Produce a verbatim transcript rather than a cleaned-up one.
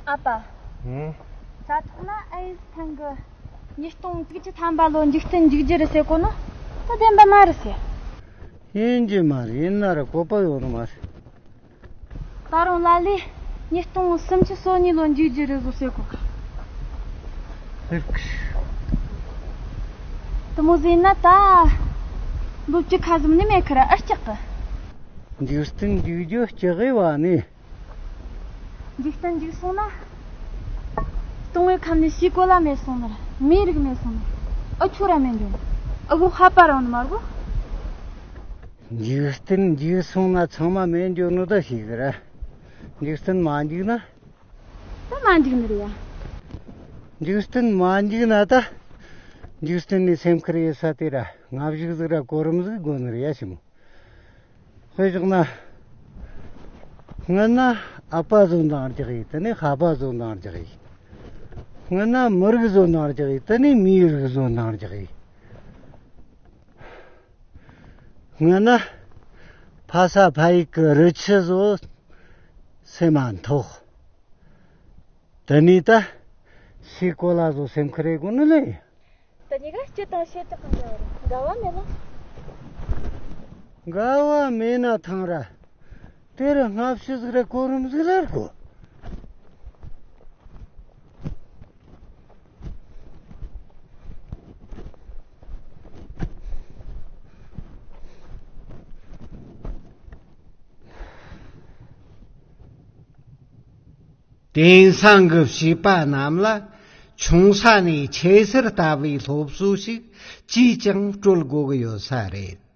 ཨ་ཕ། ཧུམ། དྲ་ཐོག་ན་ཨེ་ཐང་གི་ཉིས་སྟོང་དགུ་བཅུ་ཐམ་པ་ལོ་འཇིག་རྟེན་འཇིག་རྒྱུ་རེད་ཟེར་གོ་ནོ། ད་བདེན་པ་མ་རེད་ཟེར། ཡིན་གྱི་མ་རེད། ཡིན་ན་ར་བཀོད་པ་ཡོད་ནི་མ་རེད། ད་རུང་ལ་ལས་ཉིས་སྟོང་སུམ་ཅུ་སོ་གཉིས་ལོ་འཇིག་རྒྱུ་རེད་ཟོ་ཟེར་གོ། ཧིག། དེ་མོ་ཟེར་ན་ད་ལོ་བཅུ་ཁ་ཟིག་ནི་མེད་ཁ་ར་ཨར་ལྕག་གི། འཇིག་རྟེན་འཇིག་རྒྱུ་ལྕག་གི་བ་ནི། འཇིག་རྟེན་འཇིག་སོང་ན། སྟོང་བའི་ཁམས་ནས་ཕྱིའི་གོ་ལ་མེད་སོང་ན་ར། མིའི་རིགས་མེད་སོང་ན། ཨ་ཆོ་ར་མེད་འགྲོ། ཨ་གོ་ཧ་པ་རང་ནི་མ་གོ། འཇིག་རྟེན་འཇིག་སོང་ན་ཚང་མ་མེད་འགྱོ་ནོ་ད་ཤེས་གི་ར། འཇིག་རྟེན་མ་འཇིག་ན། ད་མ་འཇིག་ནི་རེད་ཡ། འཇིག་རྟེན་མ་འཇིག་ན་ད། འཇིག་རྟེན་ནས་སེམས་ཁུར་ཡེད་ས་དེ་ར་སྔ་གཞུག་ཟིག་ར་གོ་རིམ་ཟིག་དགོས་ནི་རེད་ཡ་ཞི་མོ། དཔེ་བཞག་ན། སྔོན་ན་ཨ་ཕ་བཟོ་འདང་རྒྱག་ཡིན། དེ་ནས་ཤ་པ་བཟོ་འདང་རྒྱག་ཡིན། སྔོན་ན་མི་རིགས་བཟོ་འདང་རྒྱག་ཡིན། དེ་ནས་མིའི་རིགས་བཟོ་འདང་རྒྱག་ཡིན། སྔོན་ན་ཕ་ས་ཕ་ཡུལ་གི་རི་ཆུ་བཟོ་སེམས་མ་འཐོག་དེ་ནས་ད་ཕྱིའི་གོ་ལ་བཟོ་སེམས་ཁུར་ཡེད་དགོས་ནི་ལེ། ད་གཉིས་ཀ་སྤྱི་དང་བྱེ་བྲག་གི་འབྲེལ་བ་རེད། འགལ་བ་མེད་ལ། འགལ་བ་མེད་ན་ཐང་ར། དེ་རུ་སྔ་ཕྱི་ཟིག་ར་གོ་རིམ་ཟིག་ར་གོ། དེང་སང་གི་བྱིས་པ་རྣམས་ལ་ཆུང་ས་ནས་ཆེ་སར་ལྟ་བའི་སློབ་གསོ་ཞིག་ཅིས་ཀྱང་སྤྲོད་དགོས་ཀྱི་ཡོད་ས་རེད།